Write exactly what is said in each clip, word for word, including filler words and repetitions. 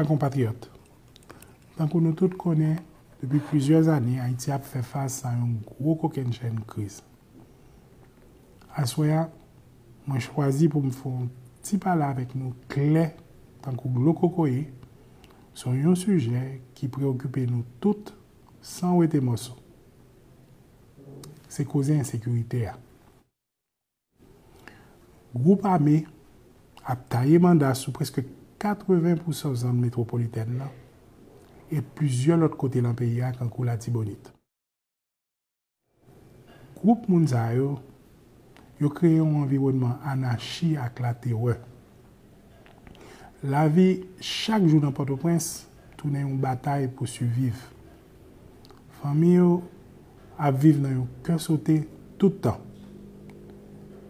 Konpatriyòt, tankou nou tout konnen, depi plizyè ane, Ayiti ap fè fas a yon gwo kokennchenn kriz. Aswè a, mwen chwazi pou m fè yon ti pale avèk nou klè, tankou dlo kokoye, sou yon sijè ki preokipe nou tout san wete mòso. Se koze ensekirite a. Gwoup ame ap taye banda sou prèske katreven pousan zòn metwopolitèn nan e plizyè lòt kote nan peyi a, kankou Latibonit. Gwoup moun sa yo, yo kreye yon anviwònman anachi ak laterè. Lavi chak jou nan Pòtoprens tounen yon batay pou siviv. Fanmi yo ap viv nan yon kè sote tout tan.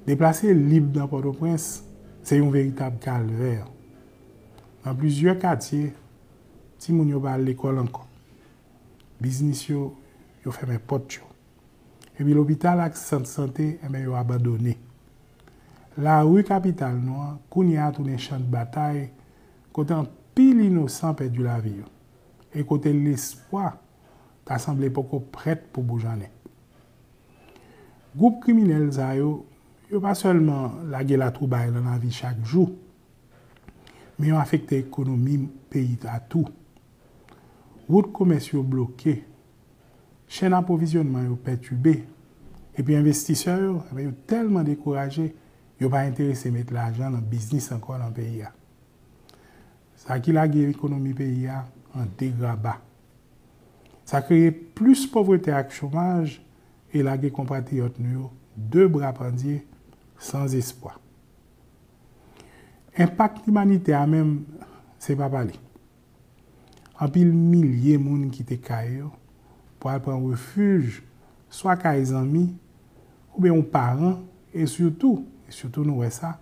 Deplase lib nan Pòtoprens se yon veritab kalvè. Nan plizyè katye, timoun yo pa al lekòl ankò. Biznis yo, yo fèmen pòt yo. Epi lopital ak sant sante, enben, yo abandone. Lari kapital nou an, kounye a tounen chan batay, kote anpil inosan pèdi lavi yo, e kote lespwa ta sanble poko prèt pou boujannen. Gwoup kriminèl sa yo, yo pa sèlman lage latwoublay nan lavi chak jou, men yo afekte ekonomi peyi a tou. Wout komès yo bloke, chèn apwovizyònman yo pètibe, epi envestisè yo, enben, yo tèlman dekouraje, yo pa enterese met lajan nan biznis ankò nan peyi a. Sa ki lage ekonomi peyi a an degraba. Sa kreye plis povrete ak chomaj e lage konpatriyòt nou yo de bra pandye, san espwa. Enpak imanitè a menm, se pa pale. Anpil milye moun kite kay yo pou al pran refij swa kay zanmi oubyen yon paran, e sitou, e sitou nou wè sa,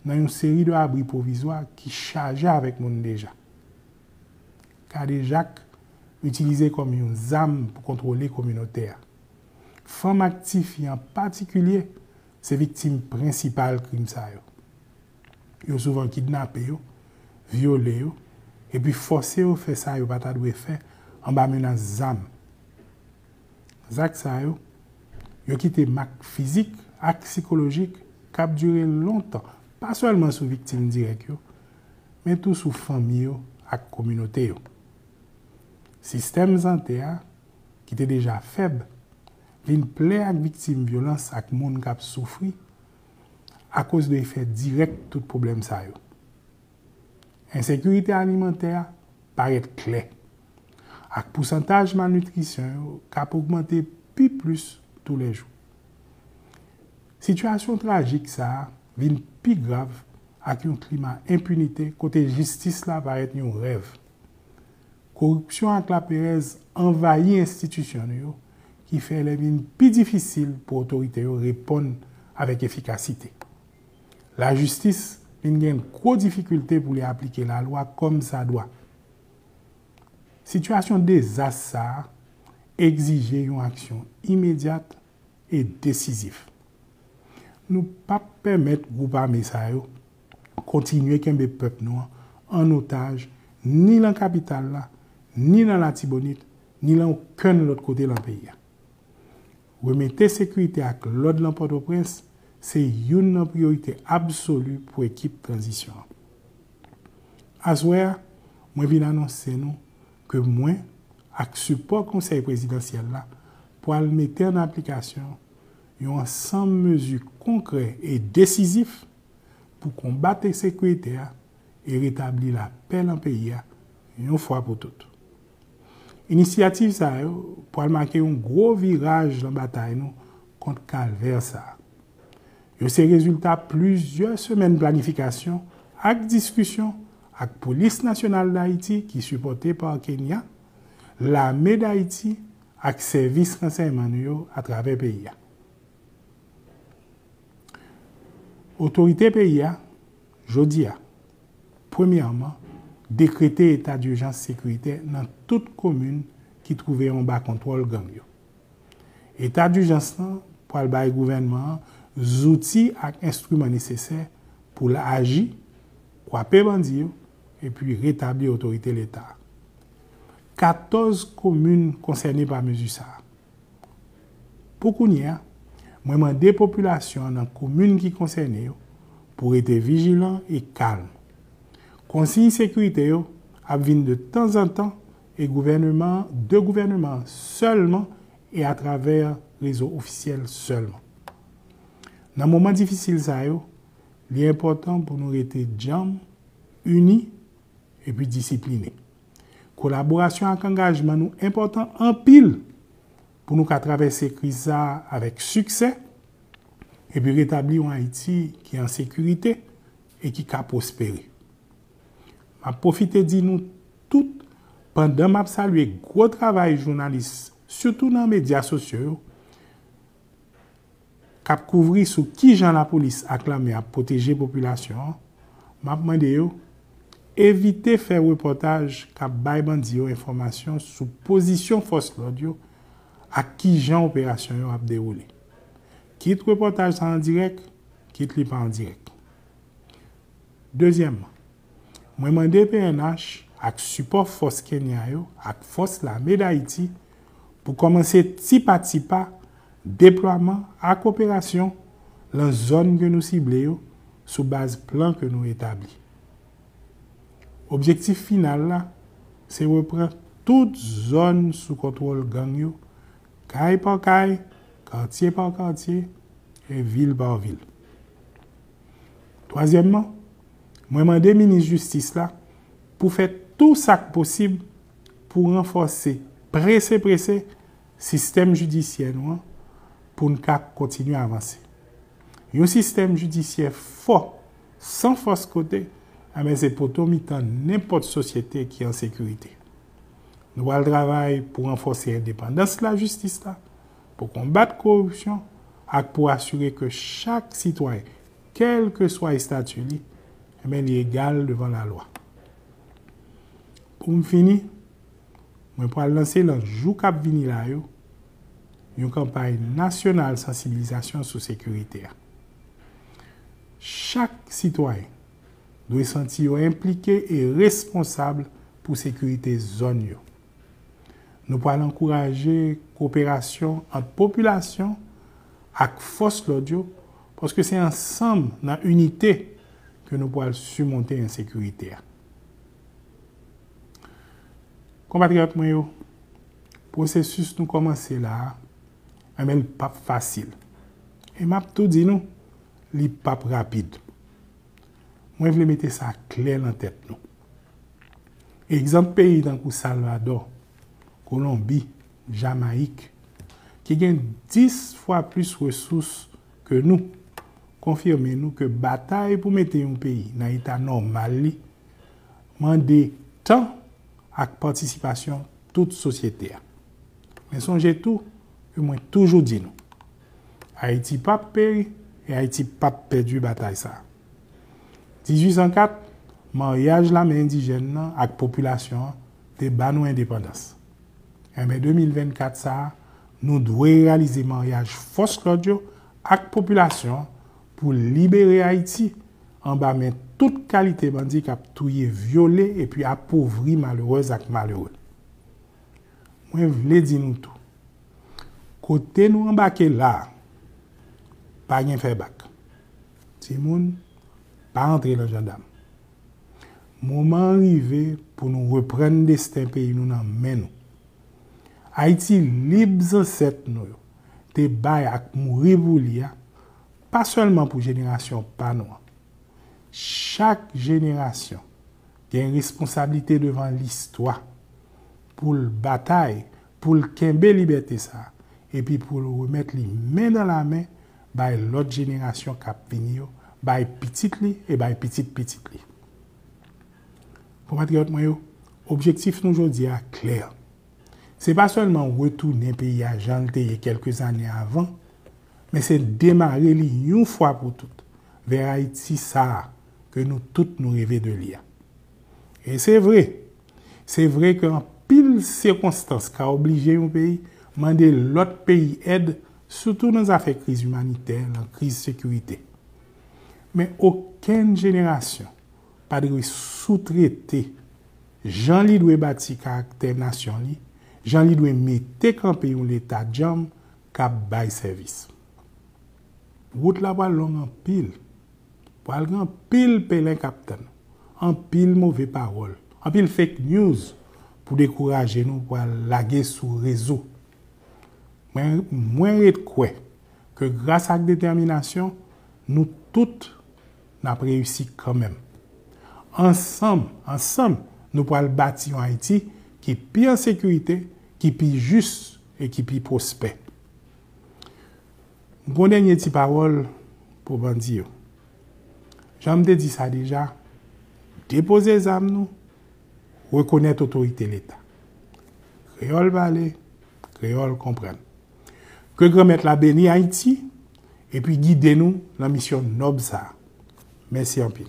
nan yon seri de abri pwovizwa ki chaje avèk moun deja. Kadejak itilize kòm yon zam pou kontwole kominote a. Fanm ak tifi an patikilye se viktim prensipal krim sa yo. Yo souvan kidnape yo, vyole yo, epi fòse yo fè sa yo pa ta dwe fè anba menas zam. Zak sa yo, yo kite mak fizik ak sikolojik k ap dire lontan, pa sèlman sou viktim dirèk yo, men tou sou fanmi yo ak kominote yo. Sistèm sante a, ki te deja fèb, vin plen ak viktim vyolans ak moun k ap soufri akoz de efè dirèk tout pwoblèm sa yo. Ensekirite alimantè a parèt klè, ak pousantaj malnitrisyon yo k ap ogmante pi plis toulejou. Sitiyasyon trajik sa a vin pi grav ak yon klima enpinite kote jistis la parèt yon rèv. Koripsyon ak laperèz anvayi enstitisyon nou yo, ki fè lè vin pi difisil pou otorite yo reponn avèk efikasite. Lajistis vin gen gwo difikilte pou li aplike lalwa kòmsadwa. Sitiyasyon dezas sa a egzije yon aksyon imedyat e desizif. Nou p ap pèmèt gwoup ame sa yo kontinye kenbe pèp nou an an otaj, ni nan kapital la, ni nan Latibonit, ni nan okenn lòt kote nan peyi a. Remete sekirite ak lòd nan Pòtoprens se youn nan priyorite absoli pou ekip tranzisyon an. Aswè a, mwen vin anonse nou ke mwen, ak sipò Konsèy Prezidansyèl la, pral mete an aplikasyon yon ansanm mezi konkrè e desizif pou konbat ensekirite a e retabli lapè nan peyi a yon fwa pou tout. Inisyativ sa yo pral make yon gwo viraj nan batay nou kont kalvè sa a. Yo se rezilta plizyè semèn planifikasyon ak diskisyon ak Polis Nasyonal d Ayiti, ki sipòte pa Kenya, Lame d Ayiti ak sèvis ransèyman nou yo atravè peyi a. Otorite peyi a, jodi a, premyèman, dekrete eta dijans sekiritè nan tout komin ki twouve yo anba kontwòl gang yo. Eta dijans lan pral bay gouvènman an zouti ak enstriman nesesè pou l aji, kwape bandi yo, epi retabli otorite Leta. Katòz komin konsène pa mezi sa a. Pou kounye a, mwen mande popilasyon an nan komin ki konsène yo pou rete vijilan e kalm. Konsiy sekirite yo ap vin de tanzantan e gouvènman, de gouvènman an sèlman e atravè rezo ofisyèl sèlman. Nan moman difisil sa yo, li enpòtan pou nou rete djanm, ini epi disipline. Kolaborasyon ak angajman nou enpòtan anpil pou nou ka travèse kriz sa a avèk siksè epi retabli yon Ayiti ki an sekirite e ki ka pwospere. M ap pwofite di nou tout, pandan m ap salye gwo travay jounalis, sitou nan medya sosyo yo, k ap kouvri sou kijan lapolis ak lame ap pwoteje popilasyon an, m ap mande yo evite fè repòtaj k ap bay bandi yo enfòmasyon sou pozisyon fòs lòd yo ak kijan operasyon yo ap dewoule. Kit repòtaj sa an dirèk, kit li pa an dirèk. Dezyèmman, mwen mande P N H ak sipò fòs Kenya yo ak fòs lame Dayiti pou kòmanse ti pa ti pa deplwaman ak operasyon lan zòn ke nou sible yo sou baz plan ke nou etabli. Objektif final la, se repran tout zòn sou kontwòl gang yo, kay pa kay, katye pa katye, e vil pa vil. Twazyèmman, mwen mande minis jistis la pou fè tou sa k posib pou ranfòse prese prese sistèm jidisyè nou an pou n ka kontinye avanse. Yon sistèm jidisyè fò, san fòs kote, enben se poto mitan nenpòt sosyete ki an sekirite. Nou pral travay pou ranfòse endepandans lajistis la, pou konbat koripsyon ak pou asire ke chak sitwayen, kèlkeswa estati li, enben li egal devan lalwa. Pou m fini, mwen pral lanse lan jou k ap vini la yo yon kanpay nasyonal sansibilizasyon sou sekirite a. Chak sitwayen dwe santi yo enplike e responsab pou sekirite zòn yo. Nou pral ankouraje koperasyon ant popilasyon ak fòs lòd yo, paske se ansanm nan inite ke nou pral simonte ensekirite a. Konpatriyòt mwen yo, pwosesis nou kòmanse la a, enben l p ap fasil. E m ap tou di nou, li p ap rapid. Mwen vle mete sa klè lan tèt nou. Egzanp peyi tankou Salvadò, Kolonbi, Jamayik, ki gen dis fwa plis resous ke nou, konfime nou ke batay pou mete yon peyi nan eta nòmal li mande tan ak patisipasyon tout sosyete a. Men sonje tou ke mwen toujou di nou, Ayiti p ap peri e Ayiti p ap pèdi batay sa a. Dizuit san kat, maryaj lame endijèn nan ak popilasyon an te ba nou endepandans. Enben, de mil vennkat sa a, nou dwe reyalize maryaj fòs lòd yo ak popilasyon an pou libere Ayiti anba men tout kalite bandi k ap touye, vyole epi apovri malerèz ak malere. Mwen vle di nou tou, kote nou anbake la a, pa gen fè bak. Timoun, pa antre lan jandam. Moman an rive pou nou reprann desten peyi nou nan men nou. Ayiti lib zansèt nou yo te bay ak mouri pou li a, pa sèlman pou jenerasyon pa nou an. Chak jenerasyon gen responsablite devan listwa pou l batay, pou l kenbe libète sa a, epi pou l remèt li men nan lamen bay lòt jenerasyon k ap vini yo, bay pitit li e bay pitit pitit li. Konpatriyòt mwen yo, objektif nou jodi a klè. Se pa sèlman retounen peyi a jan l te ye kèlke zane avan, men se demare li yon fwa pou tout vè Ayiti sa a ke nou tout nou reve de li a. E se vre, se vre ke anpil sikonstans ka oblije yon peyi mande lòt peyi èd, sitou nan zafè kriz imanitè, nan kriz sekirite. Men okenn jenerasyon pa dwe soutrete jan li dwe bati karaktè nasyon li, jan li dwe mete kanpe yon Leta djanm k ap bay sèvis. Wout la pral long anpil. Pral gen anpil pelen k ap tann. Anpil move pawòl. Anpil fake news pou dekouraje nou pral lage sou rezo. Mwen, mwen ret kwè ke gras ak detèminasyon, nou tout n ap reyisi kanmenm. Ansanm, ansanm, nou pral bati yon Ayiti ki pi an sekirite, ki pi jis e ki pi pwospè. M gon dènye ti pawòl pou bandi yo. Jan m te di sa deja, depoze zam nou, rekonèt otorite Leta. Kreyòl pale, kreyòl konprann. Ke Granmèt la beni Ayiti epi gide nou nan misyon nòb sa a. Mèsi anpil.